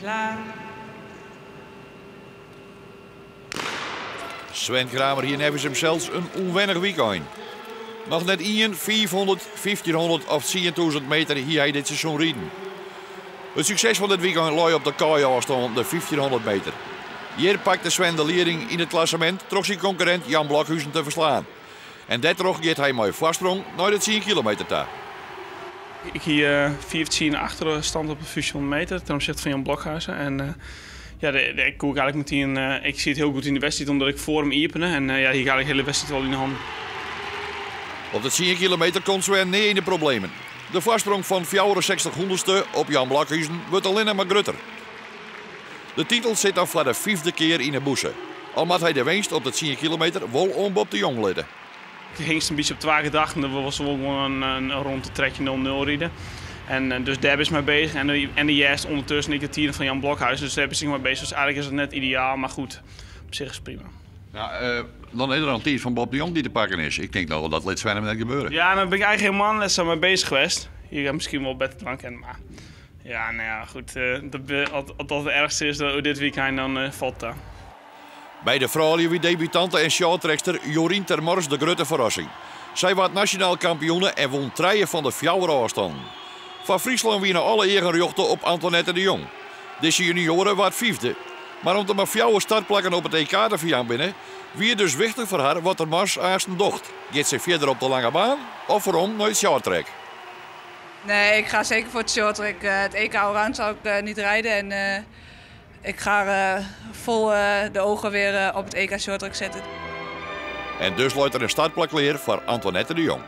Klaar. Sven Kramer hie neffens himsels in ûnwennich wykein. Noch net ien 500, 1500 of 10.000 meter hie hy dit seizoen riden. It sukses fan dit wykein lei op de kaaiôfstân, de 1500 meter. Hjir pakte Sven de lieding yn it klassemint troch syn konkurrint Jan Blokhuijsen te ferslaan. En dêrtroch giet hy mei foarsprong nei de 10 kilometer ta. Ik hie 15 achterstand op de 1500 meter ten opzichte van Jan Blokhuijsen. En ja, dêr koe ik eigenlijk meteen, ik siet hiel goed yn de wedstriid omdat ik foar him iepene. En ja, hie ik eigenlijk de hiele wedstriid al yn de hannen. Op de 10 kilometer komt Sven nea yn de problemen. De foarsprong fan 64 hûnderdste op Jan Blokhuijsen wurdt allinnich mar grutter. De titel sit dan foar de fyfde kear yn 'e bûse. Al moat hy de winst op de 10 kilometer wol oan Bob de Jong litte. Ik hingst in bytsje op twa gedachten. Der was wol gewoan in rond de 13.00 ride. En dus dêr bist mei beuzich. En de juist ûndertusken ek de tiden fan Jan Blokhuijsen. Dus dêr bist ek mei beuzich. Dus eigenlijk is it net ideaal, mar goed, op sich is it prima. Ja, dan is der al in tiid fan Bob de Jong dy't te pakken is. Ik tink no dat lit Sven him net gebeuren. Ja, dan bin ik eigenlijk helemaal net sa mei beuzich west. Hie ik miskien wol better dwaan kinnen, mar ja, no ja, goed. As dat it erchste is dit wykein, dan falt it ta. By de froulju wie debutante en shorttrackster Jorien ter Mors de grutte ferrassing. Sy waard nasjonaal kampioene en wûn trije fan de fjouwer ôfstannen. Foar Fryslân wiene alle eagen rjochte op Antoinette de Jong. Dizze junioare waard fyfde. Mar om't der mar fjouwer startplakken op it EK te ferjaan binne, wie it dus wichtich foar har wat Ter Mors aansten docht. Giet sy fierder op de lange baan of werom nei it shorttrack? Nee, ik ga zeker voor het shorttrack. Het EK Allround zal ik niet rijden en ik ga vol de ogen weer op het EK shorttrack zetten. En dus leit der in startplak klear foar Antoinette de Jong.